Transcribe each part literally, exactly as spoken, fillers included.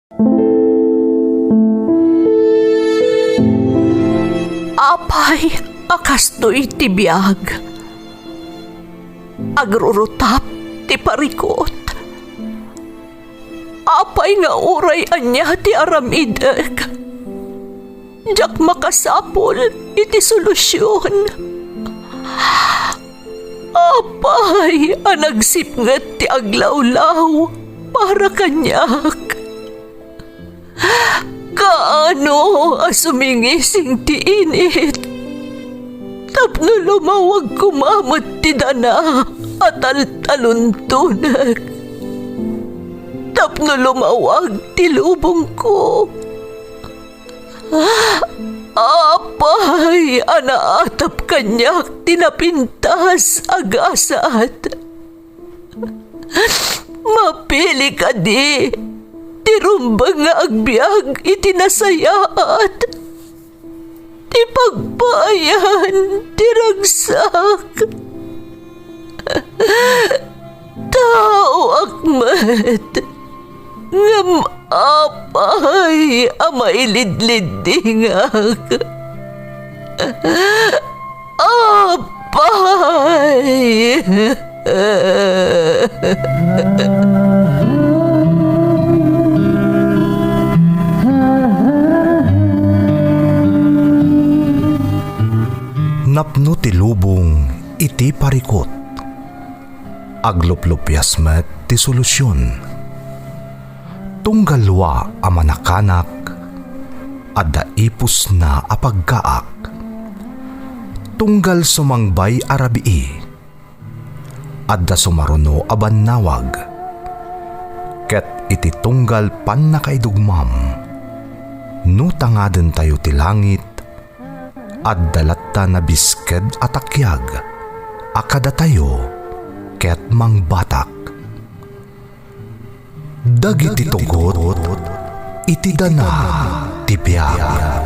Apay a kastoy ti biag. Agrurutap ti parikut. Apay nga uray ania ti aramidek, diak makasapul iti solusion. Apay a nagsipnget ti aglawlaw para kaniak. Kaano a sumingising ti init tapno lumawag koma met ti dana a taltaluntonek, tapno lumawag ti lubongko. Apay a naatap kaniak ti napintas a gasat. Mapili kadi ti rumbeng nga agbiag iti nasayaat, ti pagpaayan ti ragsak. Taoak met, ngem apay a mailidliddingak. Apay! Napno ti lubong iti parikut. Agluplupias met ti solusion. Tunggal wa a manakanak, adda ipusna a paggaak. Tunggal sumangbay a rabii, adda sumaruno a bannawag. Ket iti tunggal pannakaidugmam, no tangadentayo ti langit, adda latta nabisked a takiag a kadatayo ket mangbatak. Dagiti tugot iti dana ti biag.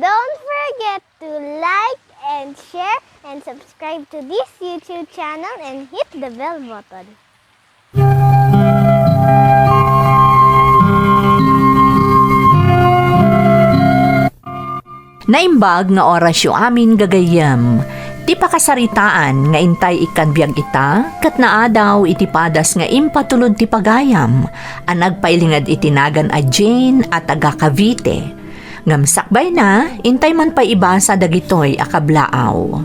Don't forget to like and share and subscribe to this YouTube channel and hit the bell button. Naimbag nga orasyo amin, gagayyem. Ti pakasaritaan nga intay ikkan biag ita ket naadaw iti padas nga impatulod ti pagayam a nagpailinged iti nagan a Jane a taga Cavite. Ngem sakbayna, intay man pay ibasa dagitoy a kablaaw.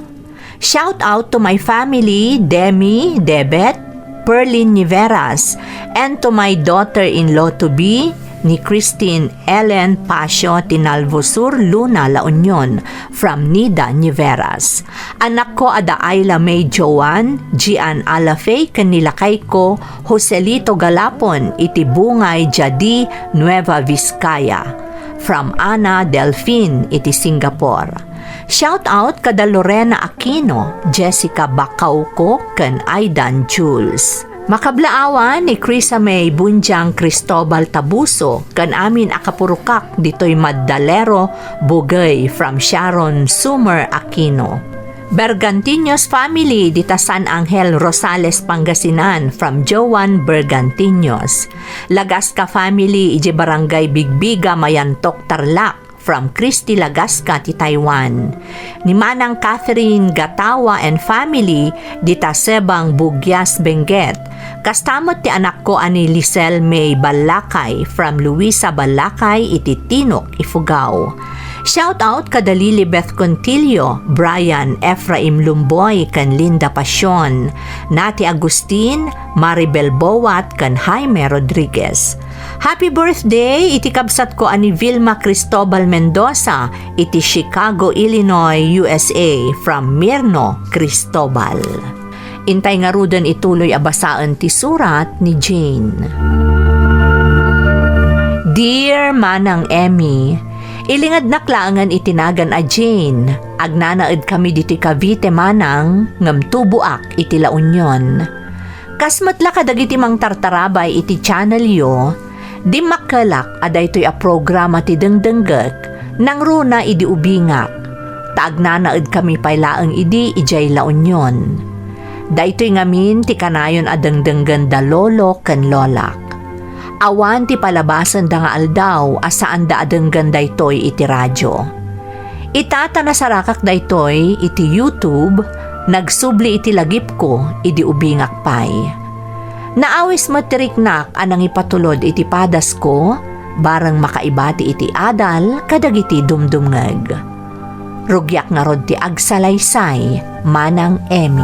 Shout out to my family, Demi, Debet, Perlin Niveras, and to my daughter-in-law to be ni Christine Ellen Pasio Tinalvo Sur Luna, La Union, from Nida Niveras. Anakko a da Ayla May Joan, Gian Alafay, ken ni lakayko, Joselito Galapon, iti Bungay, Jadi, Nueva Vizcaya. From Ana Delfin, iti Singapore. Shout out kada Lorena Aquino, Jessica Bacauco, ken Aidan Jules. Makablaawan ni Crisa May Bunjang, Cristobal Tabuso, ken amin a kapurokak ditoy Maddalero, Bugey, from Sharon Summer Aquino. Bergantiños family dita San Angel, Rosales, Pangasinan, from Joan Bergantiños. Lagasca family iti Barangay Bigbiga, Mayantok, Tarlac, from Christy Lagasca ti Taiwan. Ni Manang Catherine Gatawa and family dita Sebang, Buguias, Benguet. Kasta met ti anakko a ni Lisel May Ballakay from Luisa Ballakay iti Tinok, Ifugao. Shout out kada Lilibeth Contillo, Brian Ephraim Lumboy, ken Linda Pasion, Nati Agustin, Maribel Bowat, ken Jaime Rodriguez. Happy birthday iti kabsatko a ni Vilma Cristobal Mendoza iti Chicago, Illinois, U S A, from Mirno Cristobal. Intay ngaruden ituloy a basaen ti surat ni Jane. Dear Manang Emmy, ilingednak laengen iti nagan a Jane. Agnanaedkami ditoy Cavite, Manang, ngem tuboak iti La Union. Kas met la kadagiti mangtartarabay iti channelyo, dimmakkelak a daytoy a programa ti dengdenggek nangruna idi ubingak, ta agnanaedkami pay laeng idi idiay La Union. Daytoy ngamin ti kanayon a dengdenggen da lolo ken lolak. Awan ti palabasenda nga aldaw a saanda a denggen daytoy iti radio. Ita ta nasarakak daytoy iti YouTube, nagsubli iti lagipko idi ubingak pay. Naawis met ti riknak a nangipatulod iti padasko, bareng makaibati iti adal kadagiti dumdumngeg. Rugiak ngarud ti agsalaysay, Manang Emmy.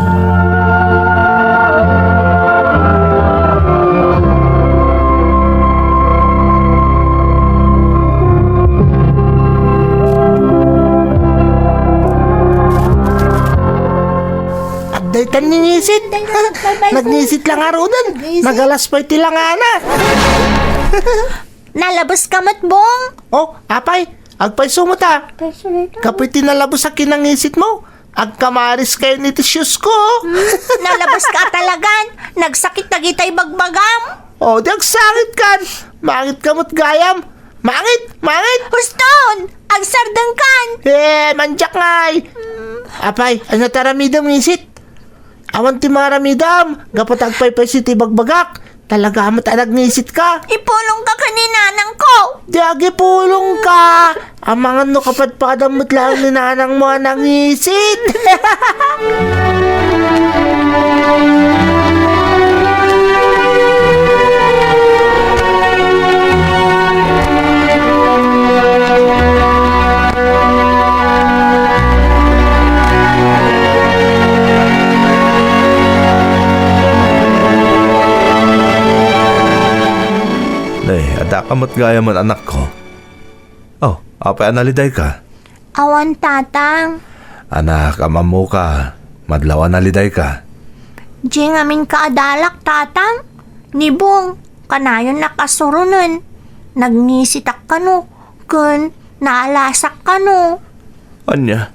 Adda itan ni ngisit. Nagnisit la ngaruden. Nagalas pay ti langana. Nalabes ka met, Bong? Oh, apay, agpayso met a. Kapu iti nalabes a kinangisit mo, agkamaris kayon iti shoes ko. Hmm, nalabes ka talagan. Nagsakit dagita ibagbagam. Oh, di agsakit kan. Mangit ka met gayam. Mangit, mangit. Huston, agsardeng kan. Eh, manjak ngay. Hmm. Apay, ania ti aramidem ngisit? Awan ti maaramidam, gapu ta agpaypayso ti ibagbagak. Talaga met a nagngisit ka. Ipulong ka ken ni nanang ko. Di agipulong ka. Amangan no kapadpadam met laeng ni nanang mo a nangisit. Nay, adda ka met gayam, anakko. Oh, apay a nalidayka? Awan, Tatang. Anak, ammom ka, madlaw a nalidayka. Diay ngamin kaadalak, Tatang. Ni Bong, kanayonnak a suronen. Nagngisit kano, ken naalasak kano. Ania?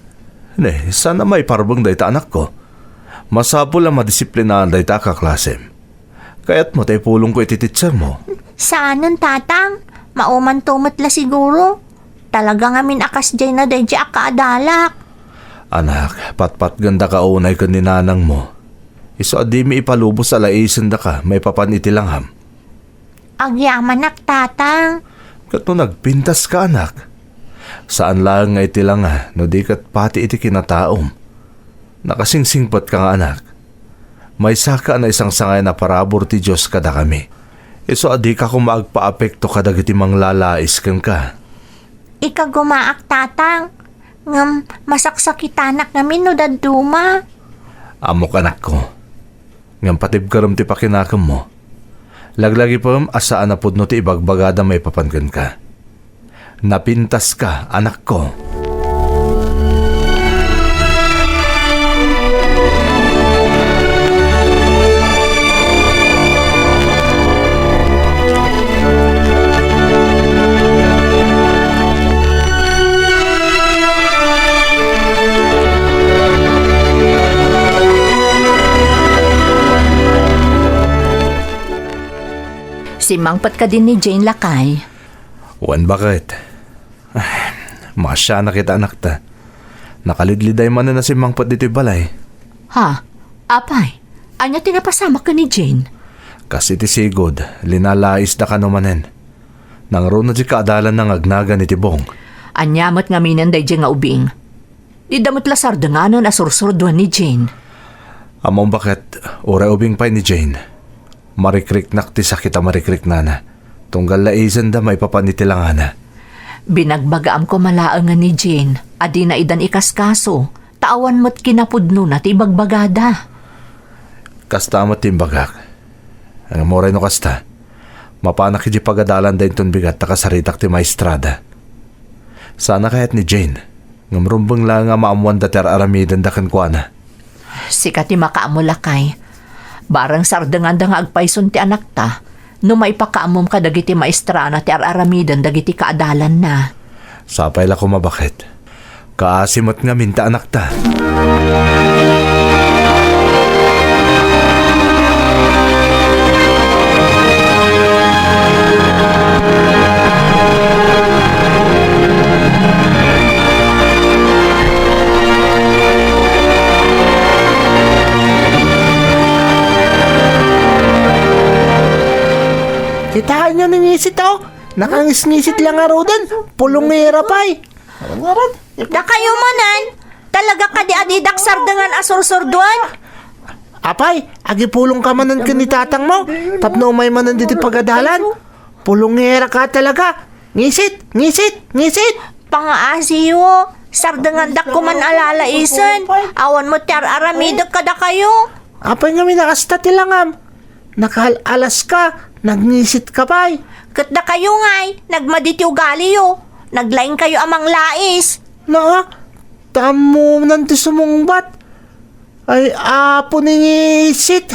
Ne, saan a maiparbeng dayta, anakko. Masapul a madisiplinaan dayta a kaklasem. Kayatmo ta ipulongko iti teachermo? Saanen, Tatang. Maumanto met la siguro. Talaga ngamin a kasdiay na daydiay a kaadalak. Anak, patpatgendaka unay ken ni nanangmo. Isu a dimi ipalubos a laisendaka maipapan iti langam. Agyamanak, Tatang. Ket no nagpintaska, anak, saan laeng nga iti langa no di ket pati iti kinataom. Nakasingsingpetka nga anak. Maysaka a naisangsangayan a parabur ti Dios kadakami. Isu a dika koma agpaapekto kadagiti manglalais kenka. Ikagumaak, Tatang. Ngem masaksakitanak ngamin no dadduma. Ammok, anakko. Ngem patibkerem ti pakinakemmo. Laglagipem a saan a pudno ti ibagbagada maipapan kenka. Napintaska, anakko. Simmangpet kadi ni Jane, lakay? Wen, baket. Ay, maasianak ita, anakta. Nakalidliday manen a simmangpet ditoy balay. Ha? Apay, ania ti napasamak ken ni Jane? Kas iti sigud, linalaisda kano manen. Nangruna diay kaadalanna nga agnagan iti bong. Ania met ngaminen daydiay nga ubing? Dida met la sardenganen a sursurduan ni Jane. Ammom, baket, uray ubing pay ni Jane, marikriknak ti sakit a marikriknana. Tunggal laisenda maipapan iti langana. Binagbagaam koma laengen ni Jane a dina idan ikaskaso, ta awan met kinapudnona ti ibagbagada. Kasta met ti imbagak. Ngem uray no kasta, mapanak idiay pagadalanda inton bigat ta kasaritak ti maestrada. Sana kayat ni Jane, ngem rumbeng laeng a maammoanda ti ar-aramidenda kenkuana. Sika ti makaammo, lakay. Bareng sardenganda nga agpayson ti anakta, no maipakaammom kadagiti maestrana ti ar-aramiden dagiti kaadalanna. Sapay la koma baket. Kaasi met ngamin ta anakta. Kitaenyo ni ngisit, o. Nakangisngisit la ngaruden. Pulongera pay. Dakayo manen, talaga kadi a didak sardengan a sursurduan? Apay, agipulongka manen ken ni tatangmo, tapno umay manen ditoy pagadalan. Pulongeraka talaga. Ngisit, ngisit, ngisit. Pangaasiyo, sardengandak koman a lalaisen. Awan met ti ar-aramidek kadakayo. Apay ngamin a kasta ti langam? Nakaal-alaska, nagngisit ka pay. Ket dakayo ngay, nagmadi ti ugaliyo. Naglaingkayo a manglais. Na, tammunan ti sumungbat. Ay, apo ni ngisit.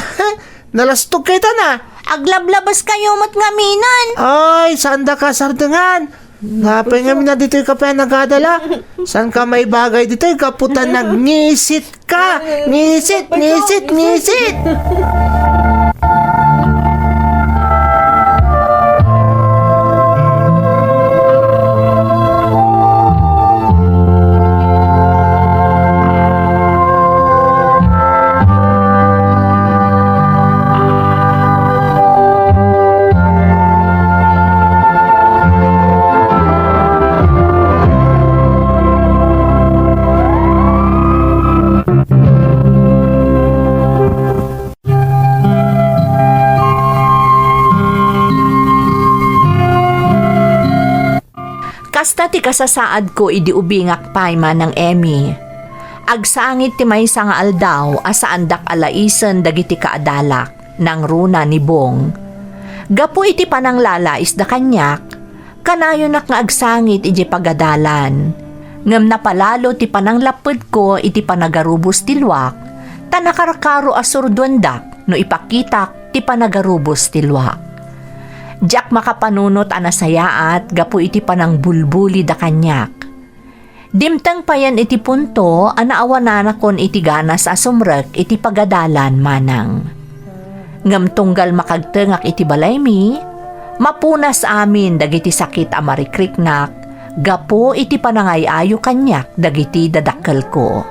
Nalastog kay ta na. Aglablabaskayo met ngaminan. Ay, saan da ka sardengan? Napay ngamin a ditoy ka pay nagadala. Saan ka maibagay ditoy? Gapu ta nagngisit ka. Ngisit, ngisit, ngisit. Kasta ti kasasaadko idi ubingak pay, Manang Emmy. Agsangit ti maysa nga aldaw a saandak a laisen dagiti kaadalak, nangruna ni Bong. Gapu iti pananglalaisda kaniak, kanayonak nga agsangit idiay pagadalan. Ngem napalalo ti pananglappedko iti panagarubos ti luak, ta nakarkaro a surduendak no ipakitak ti panagarubos ti luak. Diak makapanunot a nasayaat gapu iti panangbulbulida kaniak. Dimteng payen iti punto a naawananakon iti ganas a sumrek iti pagadalan, Manang. Ngem tunggal makagtengak iti balaymi, mapunas amin dagiti sakit a marikriknak gapu iti panangay-ayo kaniak dagiti dadakkelko.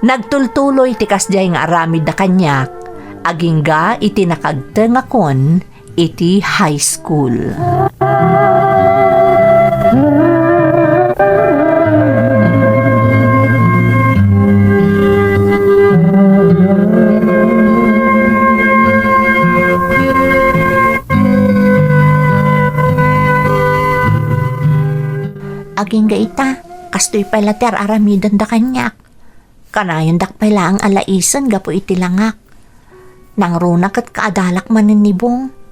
Nagtultuloy ti kasdiay nga aramidda kaniak, agingga iti nakagtengakon iti high school. Agingga ita, kastoy pay la ti ar-aramidenda kaniak. Kanayon dak pay laeng a laisen gapu iti langak. Nangruna ket kaadalak manen ni Bong.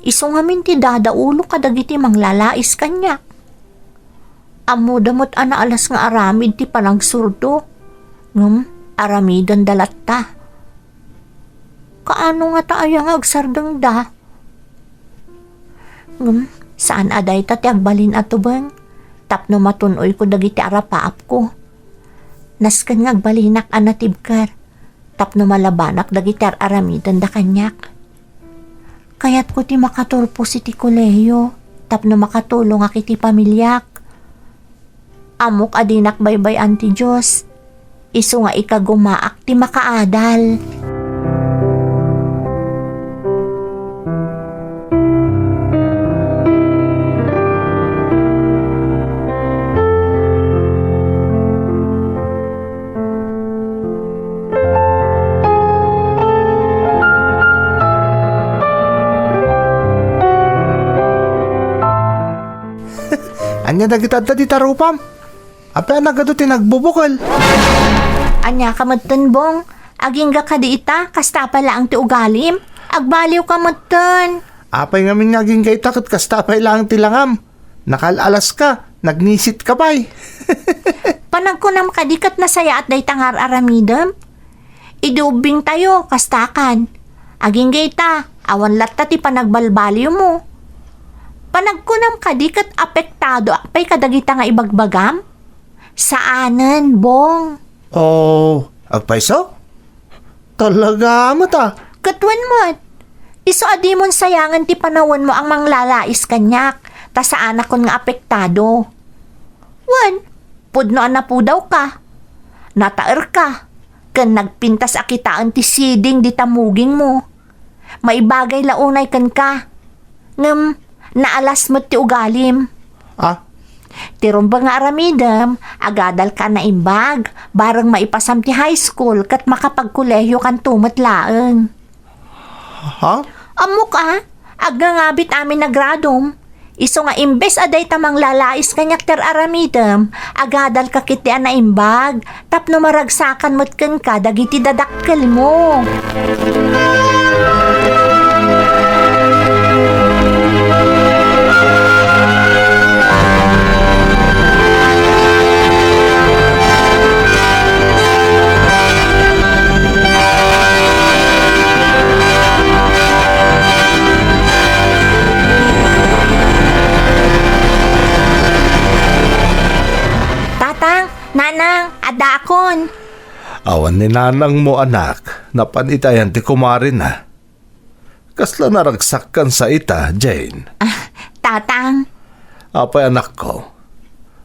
Isu ngamin ti dadaulo kadagiti manglalais kaniak. Ammoda met a naalas nga aramid ti panagsurdo, ngem aramidenda latta. Kaano ngata aya nga agsardengda? Ngem saan a dayta ti agbalin a tubeng tapno matun-oyko dagiti arapaapko. Nasken nga agbalinak a natibker tapno malabanak dagiti ar-aramidenda kaniak. Kayatko ti makaturpos iti kolehiyo tapno makatulongak iti pamiliak. Ammok a dinak baybay-an ti Dios, isu nga ikagumaak ti makaadal. Ania dagita adda ti tarupam? Apay a nagadu ti nagbubukel? Ania ka metten, Bong? Agingga kadi ita, kasta pay laeng ti ugalim? Agbaliw ka metten. Apay ngamin nga agingga ita ket kasta pay laeng ti langam? Nakal-alas ka, nagnisit ka pay. Panagkunam kadi ket nasayaat dayta nga ar-aramidem? Idi ubbingtayo, kastakan. Agingga ita, Awan latta ti panagbalbaliwmo. Panagkunam kadi ket apektadoak pay kadagita nga ibagbagam? Saanen, Bong. Oh, agpayso? Talaga met a. Ket wen met. Isu a dimon sayangen ti panawenmo a manglalais kaniak, ta saanakon nga apektado. Wen, pudno a napudawka, nataerka, ken nagpintas a kitaen ti siding dita mugingmo. Maibagay la unay kenka. Ngem, naalas met ti ugalim. Ah? Ti rumbeng nga aramidem, agadalka a naimbag, bareng maipasam ti high school ket makapagkolehiokanto met laeng. Ha? Ammok a, agngangabit amin a gradom. Isu nga imbes a dayta manglalais kaniak ti ar-aramidem, agadalka ketdi a naimbag, tapno maragsakan met kenka dagiti dadakkelmo. Tatang, Nanang, addaakon. Awan ni nanangmo, anak. Napan iti ayan ti kumarina. Kasla naragsakkan sa ita, Jane? Ah, Tatang. Apay, anakko?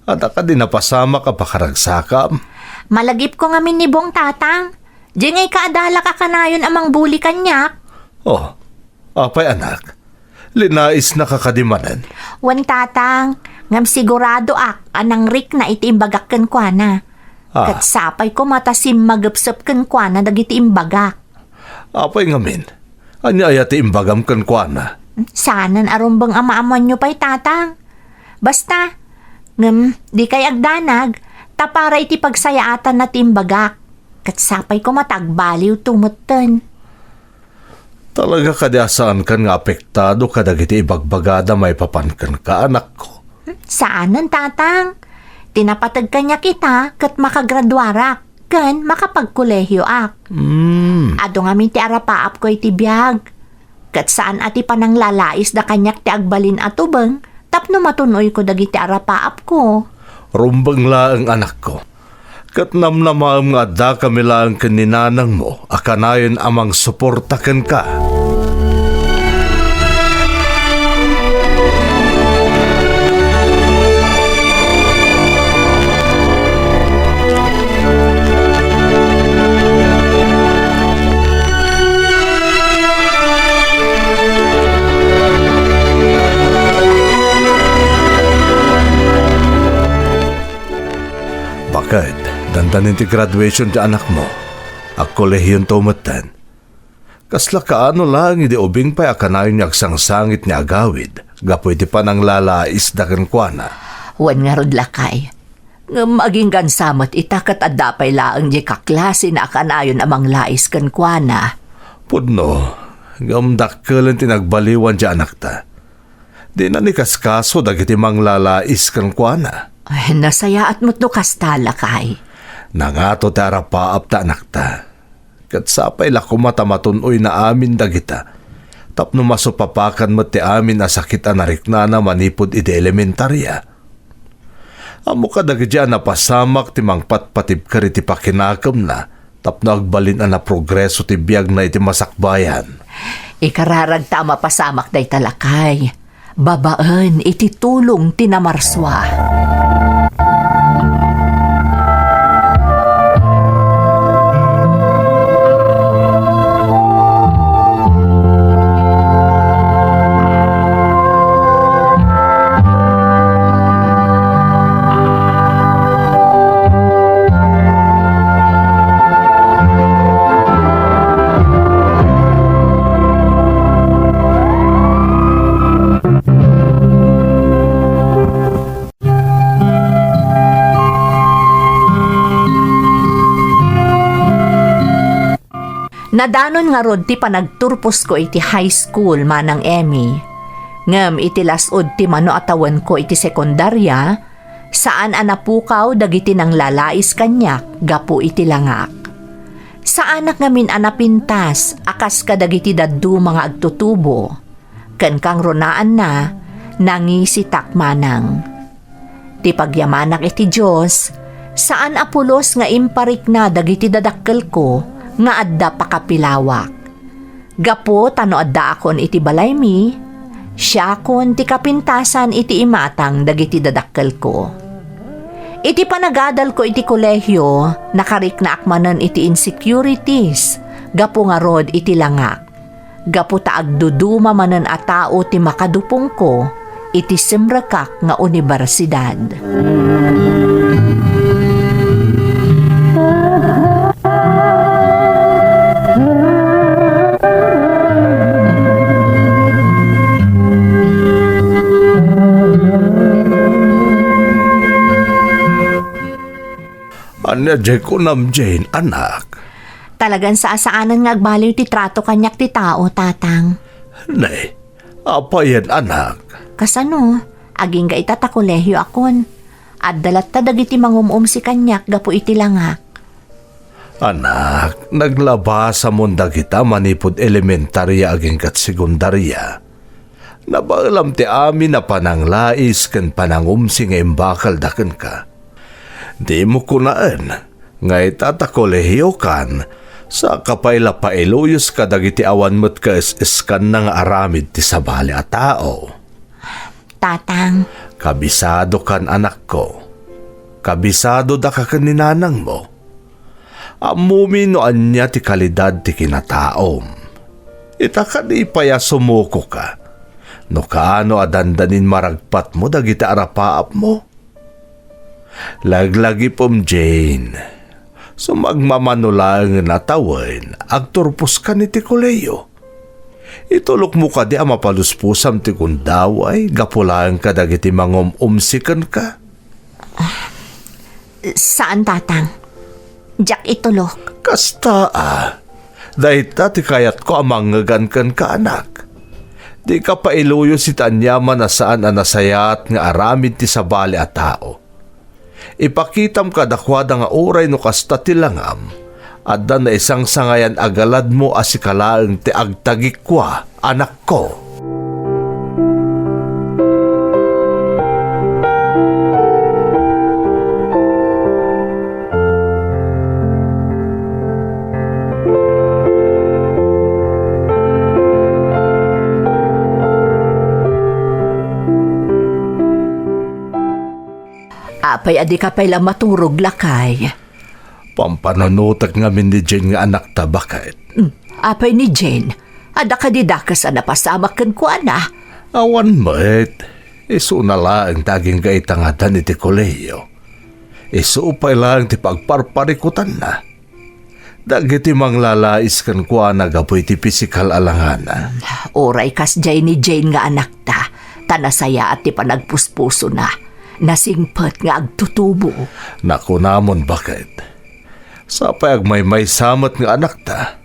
Adda kadi napasamak a pakaragsakam? Malagipko ngamin ni Bong, Tatang. Diay nga ikaadalak a kanayon a mangbuli kaniak. Oh, apay, anak? Linaisnaka kadi manen? Wen, Tatang, ngem siguradoak a nangrikna iti imbagak kenkuana. Ah. Ket sapay koma ta simmagepsep kenkuana dagiti imbagak. Apay ngamin? Ania aya ti imbagam kenkuana? Saanen a rumbeng a maammoanyo pay, Tatang. Basta, ngem, dikay agdanag, ta para iti pagsayaatanna ti imbagak. Ket sapay koma ta agbaliwto metten. Talaga kadi a saankan nga apektado kadagiti ibagbagada maipapan kenka, anakko? Saanen, Tatang. Ti napateg kaniak ita ket makagraduarak ken makapagkolehioak. Hmm. Adu ngamin ti arapaapko iti biag. Ket saan a ti pananglalaisda kaniak ti agbalin a tubeng tapno matun-oyko dagiti arapaapko. Rumbeng laeng, anakko. Ket namnamaem nga addakami laeng ken ni nanangmo a kanayon a mangsuporta kenka. Baket, dandanin ti graduation ti anakmo. Agkolehionto metten. Kasla kaano laeng idi ubing pay a kanayon nga agsangsangit nga agawid gapu iti pananglalaisda kenkuana? Wen ngarud, lakay. Ngem aginggansa met ita ket adda pay laeng diay kaklasina a kanayon a manglais kenkuana. Pudno, ngem dakkelen ti nagbaliwan ti anakta. Dina ni kaskaso dagiti manglalais kenkuana. Ay, nasayaat met no kasta, lakay. Nangato ti arapaap ta anakta. Ket sapay la koma ta matun-oyna amin dagita, tapno masupapakan met ti amin a sakit a nariknana manipud idi elementaria. Ammok a dagiti a napasamak ti mangpatpatibker iti pakinakemna tapno agbalin a naprogreso ti biagna iti masakbayan. Ikararagta a mapasamak dayta, lakay, babaen iti tulong ti Namarsua. Nadanon ngarud ti panagturposko iti high school, Manang Emmy. Ngem iti las-ud ti mano a tawenko iti sekundaria, saan a napukaw dagiti nanglalais kaniak gapu iti langak. Saanak ngamin a napintas a kas kadagiti dadduma nga agtutubo, ken kangrunaanna, nangisitak manang. Ti pagyamanak iti Dios, saan a pulos nga imparikna dagiti dadakkelko nga adda pakapilawak. Gapu ta no addaakon iti balaymi, siakon ti kapintasan iti imatang dagiti dadakkelko. Iti panagadalko iti kolehio, nakariknaak manen iti insecurities gapu ngarud iti langak. Gapu ta agduduma manen a tao ti makadupongko iti simrekak nga universidad. Ania diay kunam, Jane, anak? Talagan saanan nga agbaliw ti trato kaniak ti tao, Tatang. Ne, apayen, anak? Kasano? Agingga ita ta kolehioakon. Adda latta dagiti mangum-umsi kaniak gapu iti langak. Anak, naglabasamon dagita manipud elementaria agingga't sekundaria. Nabaelam ti amin a pananglais ken panangumsi nga imbakalda kenka. Dimo kunaen nga ita ta kolehiokan, saanka pay la pailuyos kadagiti awan met kaes-eskanna nga aramid ti sabali a tao. Tatang. Kabisadokan, anakko. Kabisadodaka ken ni nanangmo. Ammomi no ania ti kalidad ti kinataom. Ita kadi pay a sumukoka no kaano a dandanin maragpatmo dagiti arapaapmo. Laglagipem, Jane. Sumagmamano laengen a tawen, agturposkan iti kolehio. Itulokmo kadi a mapaluspusam ti gundaway gapu laeng kadagiti mangum-umsi kenka? Saan, Tatang. Diak itulok. Kasta a. Dayta ti kayatko a mangngegan kenka, anak. Dika pailuyos iti aniaman a saan a nasayaat nga aramid ti sabali a tao. Ipakitam kadakuada nga uray no kasta ti langam, adda naisangsangayan a galadmo a sika laeng ti agtagikua, anakko. Apay a dika pay la maturog, lakay? Pampanunotek ngamin ni Jane nga anakta, baket. Mm, apay ni Jane? Adda kadi dakes a napasamak kenkuana? Awan met. Isuna laeng ta agingga ita nga addan iti kolehio. Isu pay laeng ti pagparparikutanna. Dagiti manglalais kenkuana gapu iti pisikal a langana. Uray kasdiay ni Jane nga anakta, ta nasayaat ti panagpuspusona. Nasingpet nga agtutubo. Nakunamon, baket. Sapay agmaymaysa met nga anakta.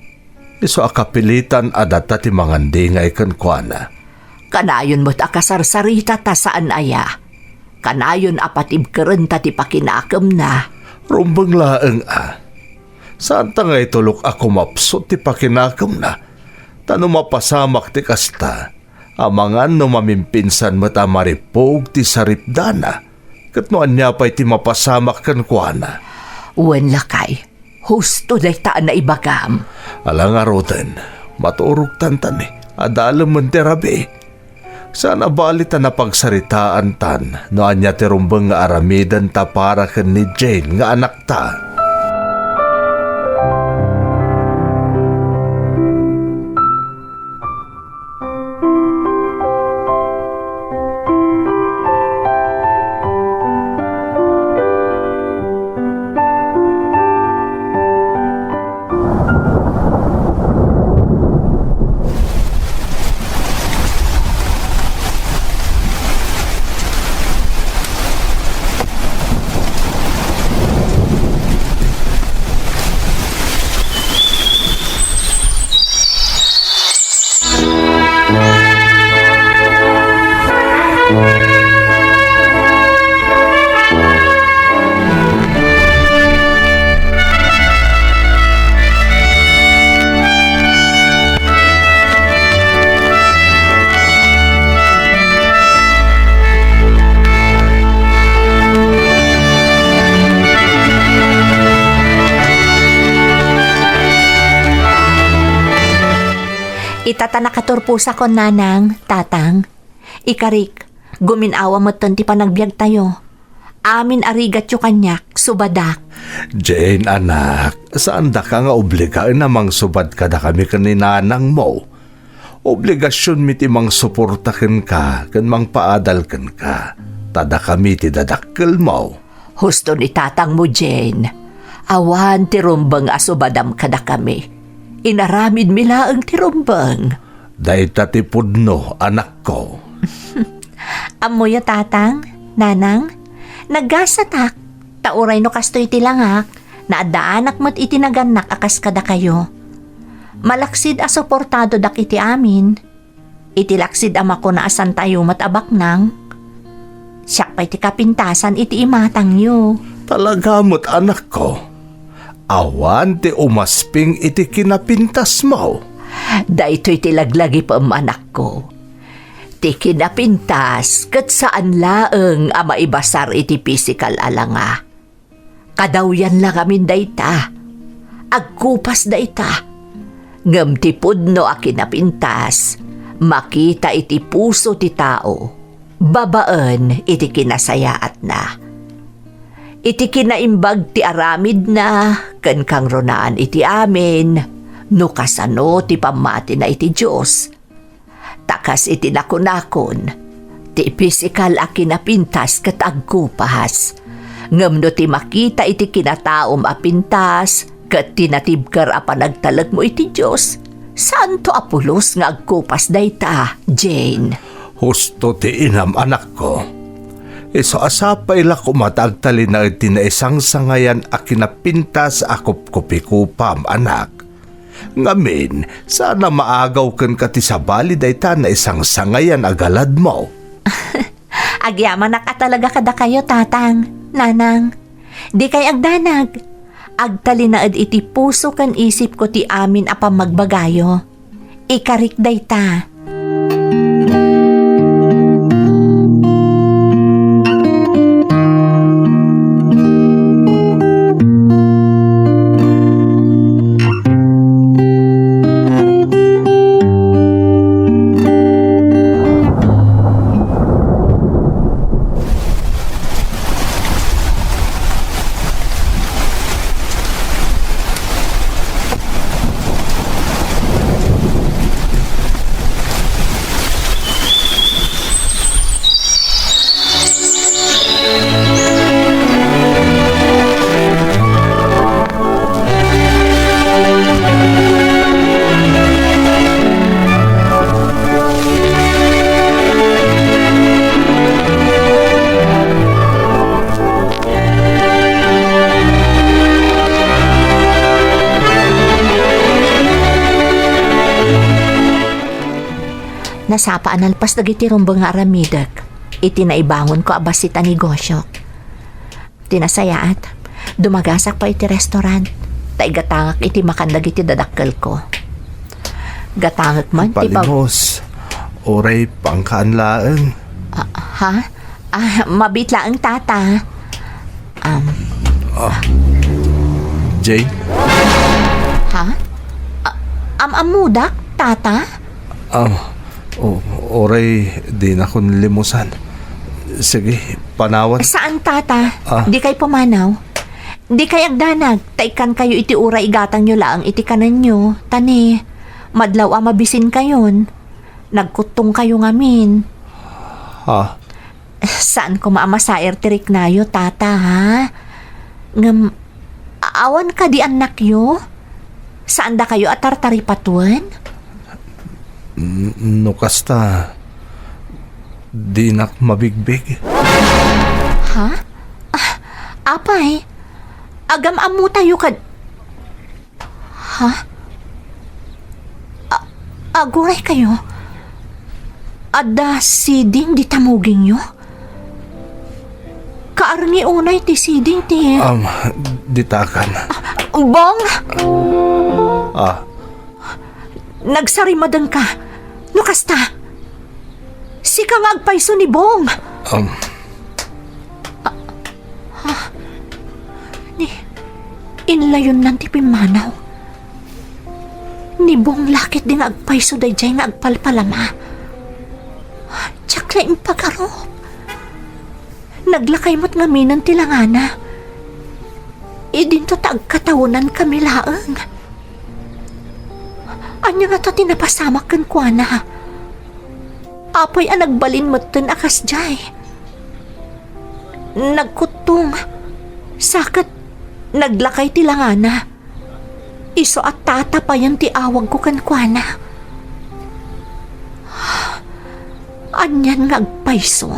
Isu a kapilitan a data ti mangandingay kenkuana. Kanayon met a kasarsarita ta saan aya. Kanayon a patibkerenta ti pakinakemna. Rumbeng laeng a. Saanta nga itulok a kumapsut ti pakinakemna. Ta no mapasamak ti kasta, amangan no mamimpinsan met a maripug ti saripdana. Ket no ania pay ti mapasamak kenkuana? Wen, lakay. Husto dayta a naibagam. Ala ngaruden, maturogtantani. Adalemen ti rabii. Saan a bali ta napagsaritaantan no ania ti rumbeng nga aramidenta para ken ni Jane nga anakta. Ita ta nakaturposakon, nanang, tatang. Ikarik, gumin-awa metten ti panagbiagtayo. Amin a rigatyo kaniak, subadak. Jane, anak, saandaka nga obligaen a mangsubad kadakami ken ni nanangmo. Obligasionmi ti mangsuporta kenka ken mangpaadal kenka, ta dakami ti dadakkelmo. Husto ni tatangmo, Jane. Awan ti rumbeng a subadam kadakami. Inaramidmi laeng ti rumbeng. Dayta ti pudno, anakko. Ammoyo, tatang, nanang, naggasatak, ta uray no kastoy ti langak, naaddaanak met iti nagannak a kas kadakayo. Malaksid a suportadodak iti amin. Iti laksid a makuna a santayo met a baknang, siak pay ti kapintasan iti imatangyo. Talaga met, anakko. Awan ti umasping iti kinapintasmo. Daytoy ti laglagipem, anakko. Ti kinapintas ket saan laeng a maibasar iti pisikal a langa. Kadawyan la ngamin dayta. Agkupas dayta. Ngem ti pudno a kinapintas, makita iti puso ti tao, babaen iti kinasayaatna. Iti kinaimbag ti aramidna ken kangrunaan iti amin, no kasano ti pammatina iti Dios. Ta kas iti nakunakon, ti pisikal a kinapintas ket agkupas. Ngem no ti makita iti kinataom a pintas ket ti natibker a panagtalekmo iti Dios, saanto a pulos nga agkupas dayta, Jane. Husto ti inam, anakko. Isu a sapay la koma ta agtalinaed ti naisangsangayan a kinapintas a kupkupikupam, anak. Ngamin, saan a maagaw kenka ti sabali dayta naisangsangayan a galadmo. Agyamanak a talaga kadakayo, tatang, nanang. Dikay agdanag. Agtalinaed iti puso ken isipko ti amin a pammagbagayo. Ikarik dayta. Nasapa a nalpas dagiti rumbeng nga aramidek iti naibangonko a bassit a negosiok. Ti nasayaat, dumagasak pay iti restaurant, ta igatangak iti makan dagiti dadakkelko. Gatangek man ti pag- Palimos, uray pangkaan laeng. Ah, ha? Ah, mabiit laeng, tata. Um, Ah, Jane? Ha? Ah, am-ammodak, tata? Ah, o-, uray dinakon limusan. Sige, panawan. Saan, tata? Ah. Dikay pumanaw. Dikay agdanag, ta ikkankayo iti uray igatangyo laeng iti kanenyo. Ta ni, madlaw a mabisinkayon. Nagkuttongkayo ngamin. Ha? Saan koma a masair ti riknayo, tata, ha? Ngem, a-, awan kadi annakyo? Saandakayo a tartaripatuen? N-, no kasta, dinak mabigbig. Ha? Ah, apay, agam-ammotayo kad-, Ha? A-, aguraykayo? Adda siding dita mugingyo? Kaarngi unay ti siding ti Um, ditakan. Bong! Ah. Nagsarimadengka. No kasta? Sika nga agpayso ni Bong. Um. Ah, ha? Ni, inlayonnan ti pimmanaw. Ni Bong la ketdi nga agpayso daydiay nga agpalpalama. Diak la impagarup. Naglakay met ngamin ti langana. Idinto ta agkatawenankami laeng. Ania ngata ti napasamak kenkuana? Apay a nagbalin metten a kasdiay? Nagkuttong, sa ket naglakay ti langana. Isu a tatapayen ti awagko kenkuana. Anian nga agpayso?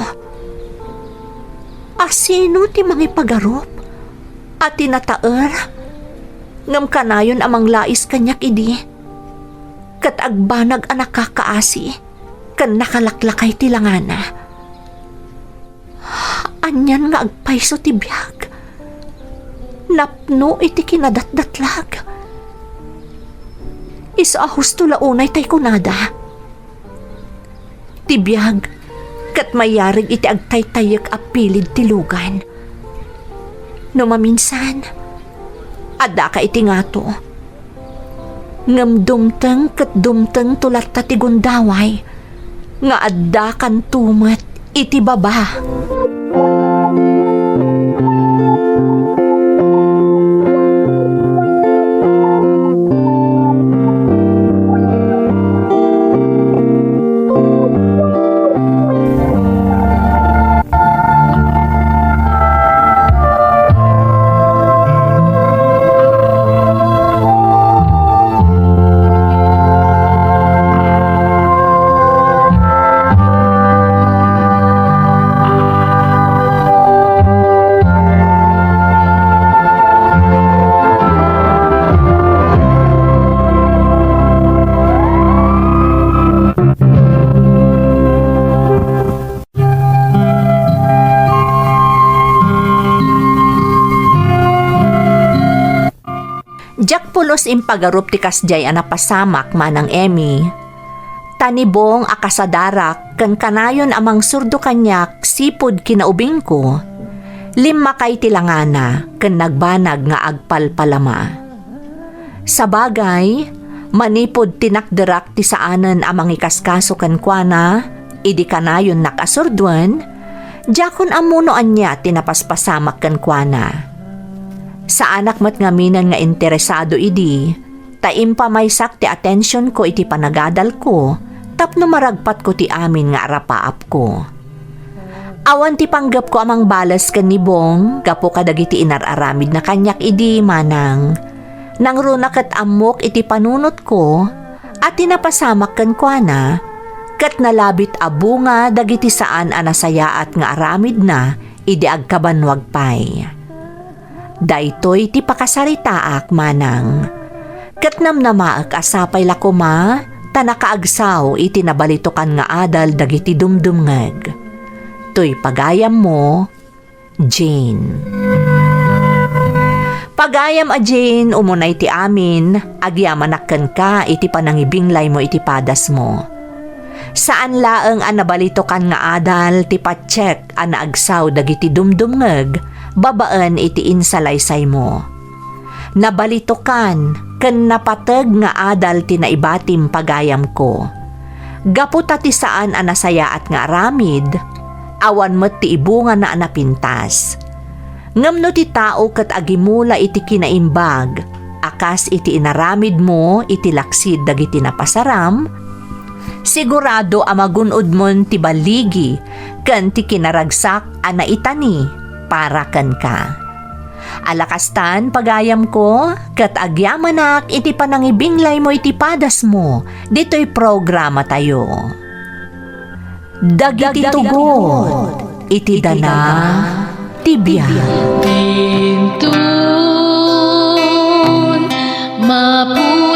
A sino ti mangipagarup a tinataer ngem kanayon a manglais kaniak idi ket agbanag a nakakaasi ken nakalaklakay ti langana? Anian nga agpayso ti biag? Napno iti kinadatdatlag. Isu a husto la unay tay kunada. Ti biag ket mayarig iti agtaytayyek a pilid ti lugan. No maminsan, addaka iti ngato. Ngem dumteng ket dumtengto latta ti gundaway nga addakanto met iti baba. Diak pulos impagarup ti kasdiay a napasamak, Manang Emmy. Ta ni Bong a kasadarak ken kanayon a mangsurdo kaniak sipud kinaubingko, limmakay ti langana ken nagbanag nga agpalpalama. Sabagay, manipud tinakderak ti saanen a mangikaskaso kenkuana idi kanayonnak a surduen, diakon ammo no ania ti napaspasamak kenkuana. Saanak met ngaminen nga interesado idi, ta impamaysak ti atensionko iti panagadalko tapno maragpatko ti amin nga arapaapko. Awan ti panggepko a mangbales ken ni Bong gapu kadagiti inar-aramidna kaniak idi, Manang. Nangruna ket ammok iti panunotko a ti napasamak kenkuana, ket nalabit a bunga dagiti saan a nasayaat nga aramidna idi agkabannuag pay. Daytoy ti pakasaritaak, Manang. Ket namnamaek a sapay la koma ta nakaagsaw iti nabalitokan nga adal dagiti dumdumngeg. Toy pagayammo, Jane. Pagayam a Jane, umunay ti amin, agyamanak kenka iti panangibinglaymo iti padasmo. Saan laeng a nabalitokan nga adal ti patiek a naagsaw dagiti dumdumngeg babaen iti insalaysaymo. Nabalitokan ken napateg nga adal ti naibatim, pagayamko. Gapu ta ti saan a nasayaat nga aramid, awan met ti ibungana a napintas. Ngem no ti tao ket agimula iti kinaimbag a kas iti inaramidmo iti laksid dagiti napasaram, sigurado a magun-odmon ti balligi ken ti kinaragsak a naitani para kenka. Ala kastan, pagayamko, ket agyamanak iti panangibinglaymo iti padasmo ditoy programatayo. Dagiti tugot iti dana ti biag. Dinton mapu-